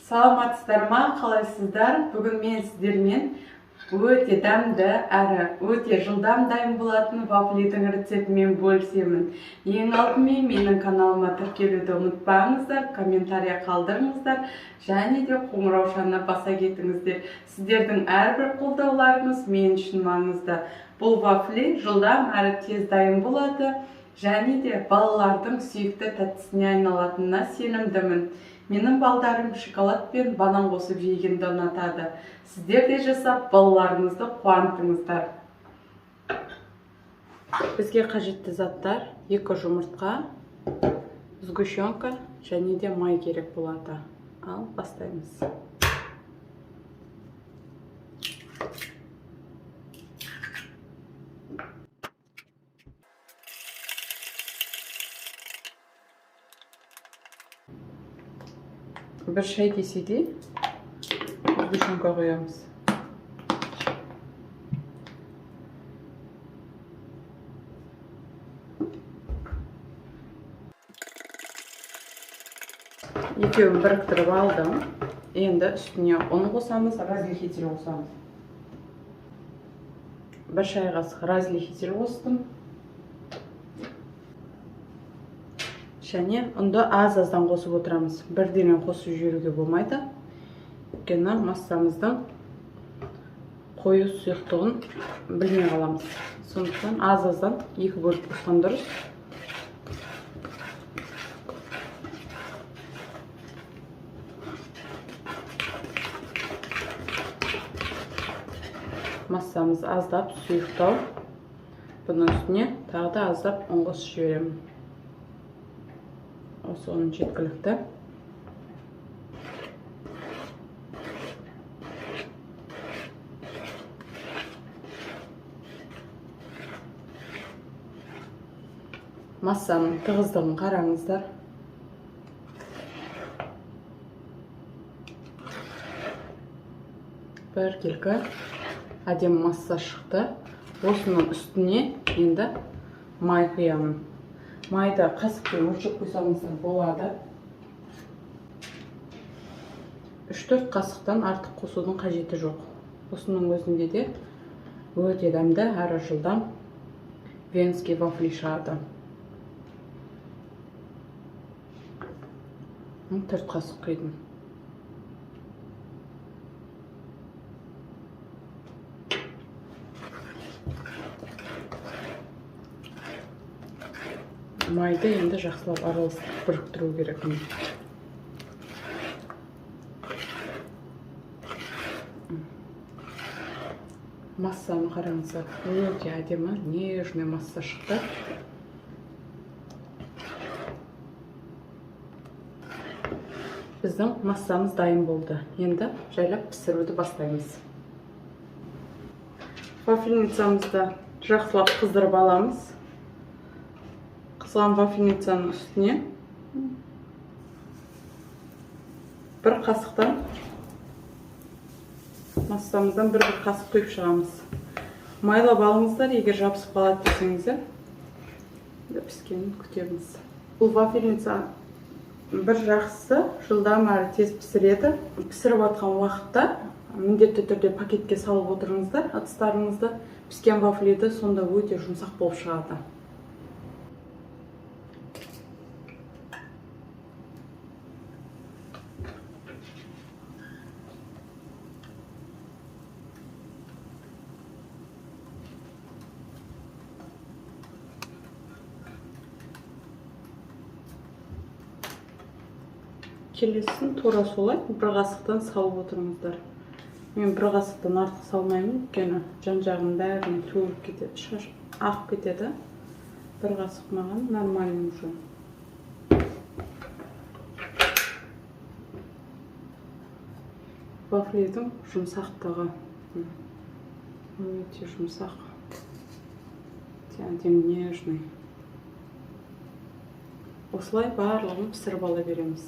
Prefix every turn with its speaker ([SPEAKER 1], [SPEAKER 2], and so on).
[SPEAKER 1] Саламатсыздар ма, қалайсыздар? Бүгін мен сіздермен өте дәмді әрі өте жылдам дайын болатын вафлидің рецептімен бөлісемін. Ең алдымен менің каналыма тіркелуді ұмытпаңыздар, комментария қалдырыңыздар және де қоңыраушаны баса кетіңіздер. Сіздердің әрбір қолдауларыңыз мен үшін маңызды. Бұл вафли жылдам әрі тез дайын болады және де балалардың сүйікті тәттісіне айналатынына сенімдімін. Менің балдарым шоколад пен банан қосып жегенді ұнатады. Сіздер де жасап, балаларыңызды қуантыңыздар. Бізге қажетті заттар: 2 жұмыртқа, сгущенка және де май керек болады. Ал бастаймыз. Бір шай кеседе сгущенка құямыз. Екеуін біріктіріп алдым. Енді үстіне ұн қосамыз, разрыхлитель қосамыз. Бір шай қасық разрыхлитель қостым. Және ұнды аз-аздан қосып отырамыз. Бірден қосып жіберуге болмайды. Өйткені массамыздың қою сұйықтығын білмей қаламыз. Сондықтан аз-аздан екі бөліп қосқан дұрыс. Массамыз аздап сұйықтау. Бұның үстіне тағы да аздап ұн қосып жіберемін. Осы ұн жеткілікті. Массаның тығыздығын қараңыздар. Біркелкі әдемі масса шықты. Осының үстіне енді май құямын. Майды қасықпен өлшеп құйсаңыздар болады. 3-4 қасықтан артық қосудың қажеті жоқ. Осының өзінде де өте дәмді әрі жылдам венский вафли шығады. 4 қасық құйдым. Майды енді жақсылап араластырып біріктіру керек. Массаны қараңыздар, өте әдемі, нежный масса шықты. Біздің массамыз дайын болды. Енді жайлап пісіруді бастаймыз. Вафельницамызды жақсылап қыздырып аламыз. Қызған вафельницаның үстіне бір қасықтан массамыздан бір қасық құйып шығамыз. Майлап алыңыздар, егер жабысып қалады десеңіздер. Піскенін күтеміз. Бұл вафельница бір жақсысы жылдам әрі тез пісіреді. Пісіріп жатқан уақытта міндетті түрде пакетке салып отырыңыздар ыдыстарыңызды. Піскен вафлиді сонда өте жұмсақ болып шығады. Келесін тура солай бір қасықтан салып отырыңыздар. Мен бір қасықтан артық салмаймын, өйткені жан-жағының бәріне төгіліп кетеді, шаш ағып кетеді. Бір қасық маған нормальный уже. Вафлидің жұмсақтығы өте жұмсақ, өте әдемі, нежный. Осылай барлығын пісіріп ала береміз.